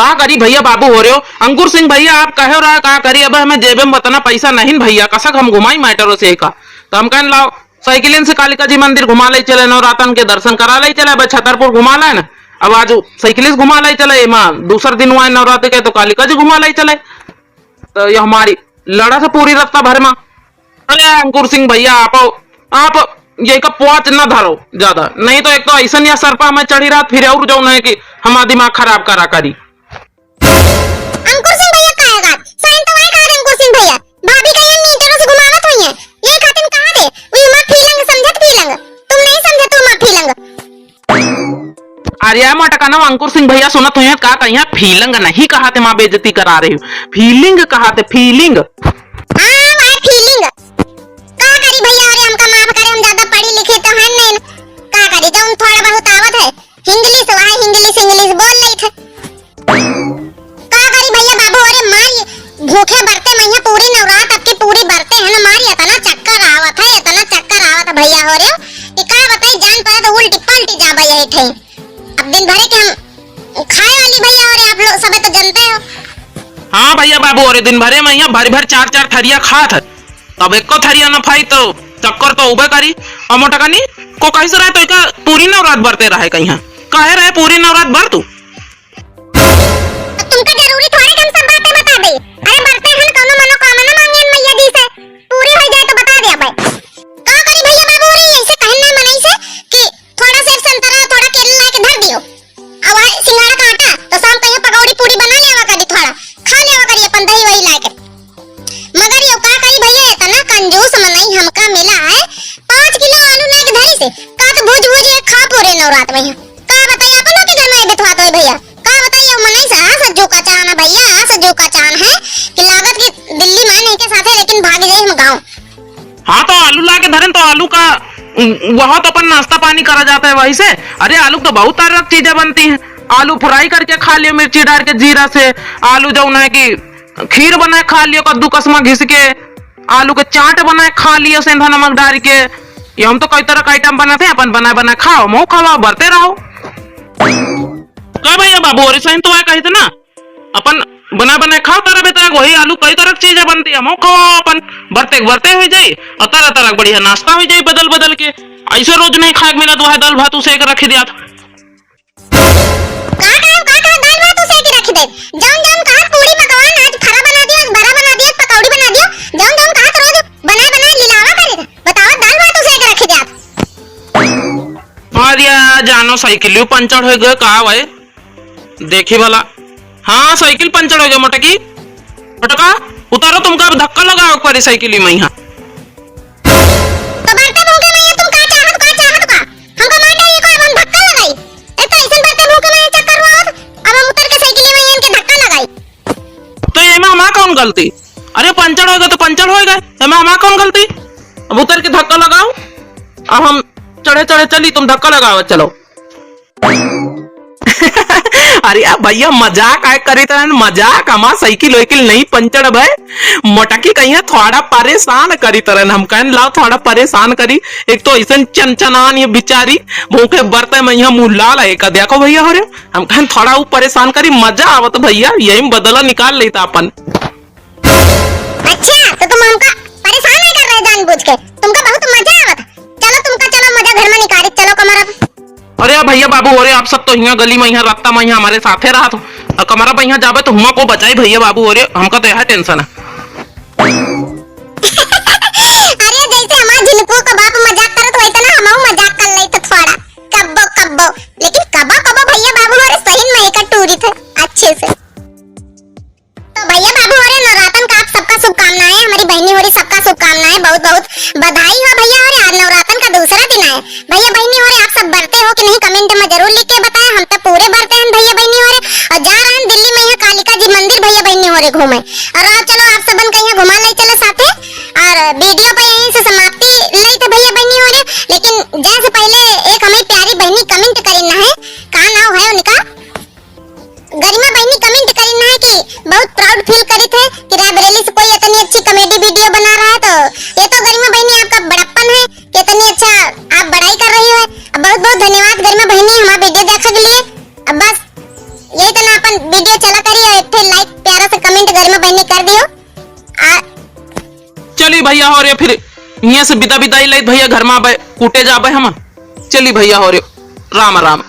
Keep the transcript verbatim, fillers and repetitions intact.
का करी भइया बाबू हो रहे हो? अंकुर सिंह भइया आप कहे रहा का करी, अब हमें जेबे में उतना पैसा नहीं भइया, कसक हम घुमाई मेट्रो से का। तो हम कहन लाओ साइकिलिन से कालिका जी मंदिर घुमा ले चले, नवरातन के दर्शन करा ले चले, अब छतरपुर घुमा ले ना, अब आज साइकिलिन से घुमा ले चले, एमा दूसर दिन हुआ नवरात्र के तो कालिका जी घुमा ले चले। तो ये हमारी लड़ा था पूरी रत्ता भर में। अरे अंकुर सिंह भइया, आप, आप ये का पोच न धरो ज्यादा, नहीं तो एक तो ऐसन या सर पर हमें चढ़ी रहत, फिर और जौन है कि हमारा दिमाग खराब करा करी। अंकुर सिंह भइया का है बात? सही तो वही कहा अंकुर सिंह भइया, भाभी का ये मीटरों से घुमावत हुई है, ये खातिन कहा दे, वो माँ फीलिंग समझत फीलिंग, तुम नहीं समझे तुम माँ फीलिंग। अरे मोटका ना अंकुर सिंह भइया सुनत हुई है, का कहिया फीलिंग नहीं कहा थे, माँ बेइज्जती करा रही हो, फीलिंग कहा थे, फीलिंग। हाँ, my feeling। का करी भइया, अरे हमका माफ करे, हम ज्यादा पढ़ी लिखी तो है नहीं। का करी, जौन थोड़ा बहुत आवत है, हिंग्लिश, वह हिंग्लिश, हिंग्लिश बोल लेत है। का करी भइया बाबू, अरे मारी, भूखे बरते मइहाँ पूरी नवरात, अब की पूरी बरते है ना, मारी इतना चक्कर आवत है, इतना चक्कर आवत है भइया हो रहे हो, कि का बताई, जान पड़े तो उल्टी पलटी जाबे यही थे। अब दिन भरे के हम खाए वाली भइया, अरे आप लोग सबे तो जानते हो। हाँ भइया बाबू, अरे दिन भरे मइहाँ भरी भर चार चार थरिया खात है, तब एको थरिया न पाई तो चक्कर तो उबे करी। और मोटकनी को कैसे रहे तो एका पूरी नवरात बरते रहे कहीं, कहे रहे पूरी नवरात बर तू। तो तुमका जरूरी थोड़े कि हम सब बातें बता दे। अरे बरते हन, कौनो मनोकामना मांगे हन मैया जी से, पूरी हो जाए तो बता दे अबे। का करी भइया बाबू रे, ऐसे कहन नहीं मनई से कि थोड़ा सेव संतरा, थोड़ा केला लाके धर दियो। अब है सिंघाड़ा का आटा, तो शाम कहियो पकौड़ी पूरी बना लेवा करी, थोड़ा खा लेवा करी अपन दही वही लाके। मगर यो का करी भइया, इतना कंजूस मनई हमका मिला है, पाँच किलो आलू लाके धरी से, का तो भूज भूज के खा पूरे नवरात में है। का बताई, अपन लोग के घर में बिठवात होई भइया, का बताई, अब मनई से आस जो का चान है भइया, आस जो का चान है कि लागत कि दिल्ली में नहीं के साथे, लेकिन भाग जाई हम गाँव। हाँ, तो आलू लाके धरेन, तो आलू का, उम, वह तो अपन नाश्ता पानी करा जाता है वही से। अरे, आलू तो बहुत तरह की चीजें बनती हैं। आलू फ्राई करके खा लियो मिर्ची डाल के, जीरा से। आलू जौन है कि खीर बनाए खा लियो कद्दूकस में घिस के। आलू के चाट बनाए खा लियो सेंधा नमक डाल के। ये हम तो कई तरह का आइटम बनाते हैं, अपन बनाए बनाए खाओ, मऊ खाओ, बरते रहो। का भइया बाबू, अरे सही तो है कही थे ना, अपन बना बनाए खाओ, तरह बेतरह वही आलू कई तरह की चीजें बनती है, हमहू खाओ अपन, बरते बरते हो जाई और तरह तरह के बढ़िया नाश्ता हो जाई बदल बदल के। ऐसे रोज नहीं खाए के मिलत, वह दाल भात उसे के रख दिया था। का कहो, का कहो, दाल भात उसे के रख दे, जौन जौन कहा पूरी पकवान, आज फरा बना दियो, आज बरा बना दियो, पकौड़ी बना दियो, जौन जौन कहा रोज बनाए बनाए लिलावा करे, बताओ दाल भात उसे के रख दिया। अरे जानो साइकिल पंचर हो गए का भाई? देखी भला। हाँ, साइकिल पंचर हो गया मोटकी। मोटका, उतारो, तुमका अब धक्का लगावे के पड़ी साइकिल में यहाँ। तो बरते भूखे में ये तुम का चाहत, का चाहत का? हमको मार डाली को, अब हम धक्का लगाई। ए तो ऐसे बरते भूखे में चक्कर हुआ होत, अब हम उतर के साइकिल में इनके धक्का लगाई। तो ये में हमार कौन गलती? अरे पंचर हो गए तो पंचर हो गए, ये में हमार कौन गलती? अब उतर के धक्का लगाओ, अब हम चढ़े चढ़े चली, तुम धक्का लगाओ, चलो। अरे यार भइया, मजाक आए करी तरह, मजाक, हमार साइकिल वाइकिल नहीं पंचर भय। मोटकी कहिया थोड़ा परेशान करी तरह, हम कहन लाओ थोड़ा परेशान करी। एक तो ऐसन चनचनान ये बिचारी, भूखे बरते में यहाँ मुँह लाल है का, देखो भइया हो रहे, हम कहन थोड़ा वो परेशान करी, मजा आवत भइया, यही में बदला निकाल लेता अपन। अच्छा, तो तुम हमका परेशान नहीं कर रहे जानबूझ के? तुमका बहुत मजा आवत। चलो तुमका, चलो मजा घर में निकाली, चलो कमरा पे। अरे भइया बाबू, अरे आप सब तो हियाँ गली में, हियाँ रास्ता में, हियाँ हमारे साथे रहत हो। और कमरा पे हियाँ जाबे तो हुआँ को बचाई भइया बाबू, अरे हमका तो यह tension है। अरे जैसे हमार झिनकू का बाप मजाक करत वैसे ना हमहू मजाक कर लेत थोड़ा कब्बो कब्बो, लेकिन कब्बो कब्बो भइया बाबू हमारे सही में एक टूरी थे अच्छे से। तो भइया बाबू हो रहे नवरातन का आप सबका शुभकामनाएं, हमारी बहनी हो रही सबका शुभकामनाएं, बहुत बहुत बधाई हो भइया हो रहे। आज नवरातन का दूसरा दिन आए। भइया बहनी हो रहे आप सब बरते हो कि नहीं, comment में जरूर लिख के बताएं। हम तो पूरे बरते हैं भइया बहनी हो रहे, और जा रहे हैं दिल्ली में यहाँ कालिका जी मंदिर भइया बहनी हो रहे घूमे। और आओ चलो आप सबन का यहाँ घुमा ले चलो साथे, और video पे यहीं से समाप्ति ले थे भइया बहनी हो रहे। लेकिन जाए से पहले एक हमारी प्यारी बहनी comment करी ना है, का नाम है उनका? गरिमा बहनी comment करी ना है कि बहुत proud feel करी थे कि रायबरेली से कोई इतनी अच्छी comedy video बना रहा है, तो ये तो गरिमा बहनी आपका बड़प्पन है कि इतनी अच्छा आप बड़ाई कर रही हो। अब बहुत बहुत धन्यवाद गरिमा बहनी हमारा video देखने के लिए। अब बस यही तो ना अपन video चला भइया हो रे, फिर हियाँ से बिदा बिदाई लइत भइया घर मा आबे, कूटे जाबे हमन। चली भइया हो रे, राम राम।